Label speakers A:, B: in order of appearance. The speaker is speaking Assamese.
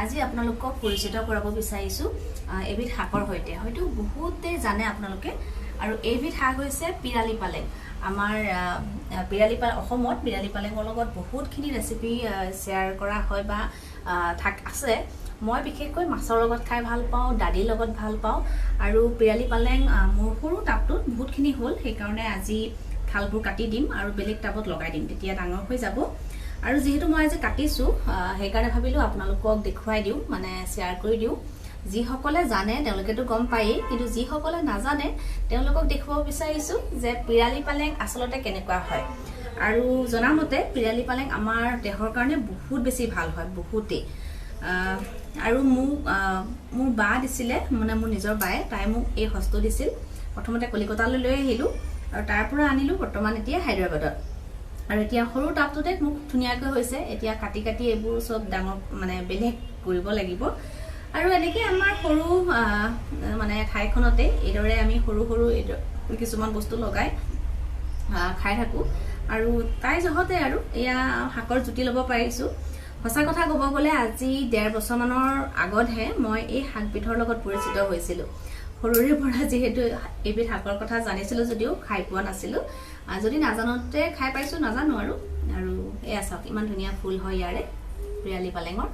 A: আজি আপোনালোকক পৰিচিত কৰাব বিচাৰিছোঁ এবিধ শাকৰ সৈতে। হয়তো বহুতেই জানে আপোনালোকে। আৰু এইবিধ শাক হৈছে পিৰালি পালেং। আমাৰ পিৰালি অসমত পিৰালি পালেঙৰ লগত বহুতখিনি ৰেচিপি শ্বেয়াৰ কৰা হয় বা থাক আছে। মই বিশেষকৈ মাছৰ লগত খাই ভাল পাওঁ, দালিৰ লগত ভাল পাওঁ। আৰু পিৰালি পালেং মোৰ সৰু টাবটোত বহুতখিনি হ'ল, সেইকাৰণে আজি ঠালবোৰ কাটি দিম আৰু বেলেগ টাবত লগাই দিম, তেতিয়া ডাঙৰ হৈ যাব। আৰু যিহেতু মই আজি কাটিছোঁ, সেইকাৰণে ভাবিলোঁ আপোনালোকক দেখুৱাই দিওঁ, মানে শ্বেয়াৰ কৰি দিওঁ। যিসকলে জানে তেওঁলোকেতো গম পায়েই, কিন্তু যিসকলে নাজানে তেওঁলোকক দেখুৱাব বিচাৰিছোঁ যে পিৰালি পালেং আচলতে কেনেকুৱা হয়। আৰু জনামতে পিৰালি পালেং আমাৰ দেহৰ কাৰণে বহুত বেছি ভাল হয়, বহুতেই। আৰু মোক মোৰ বা দিছিলে, মানে মোৰ নিজৰ বায়ে, তাই মোক এই সজটো দিছিল। প্ৰথমতে কলিকতালৈ লৈ আহিলোঁ আৰু তাৰ পৰা আনিলোঁ বৰ্তমান এতিয়া হায়দৰাবাদত। আৰু এতিয়া সৰু টাবটোতে মোক ধুনীয়াকৈ হৈছে। এতিয়া কাটি কাটি এইবোৰ চব ডাঙৰ মানে বেলেগ কৰিব লাগিব। আৰু এনেকৈ আমাৰ সৰু মানে ঠাইখনতে এইদৰে আমি সৰু সৰু কিছুমান বস্তু লগাই খাই থাকোঁ। আৰু তাই জহতে আৰু এয়া শাকৰ জুতি ল'ব পাৰিছোঁ। সঁচা কথা ক'ব গ'লে আজি 1.5 বছৰমানৰ আগতহে মই এই শাকবিধৰ লগত পৰিচিত হৈছিলোঁ। সৰুৰে পৰা যিহেতু এইবিধ শাকৰ কথা জানিছিলোঁ যদিও খাই পোৱা নাছিলোঁ। যদি নাজানোতে খাই পাইছোঁ নাজানো আৰু। আৰু এয়া চাওক, ইমান ধুনীয়া ফুল হয় ইয়াৰে পিৰালি পালেঙৰ।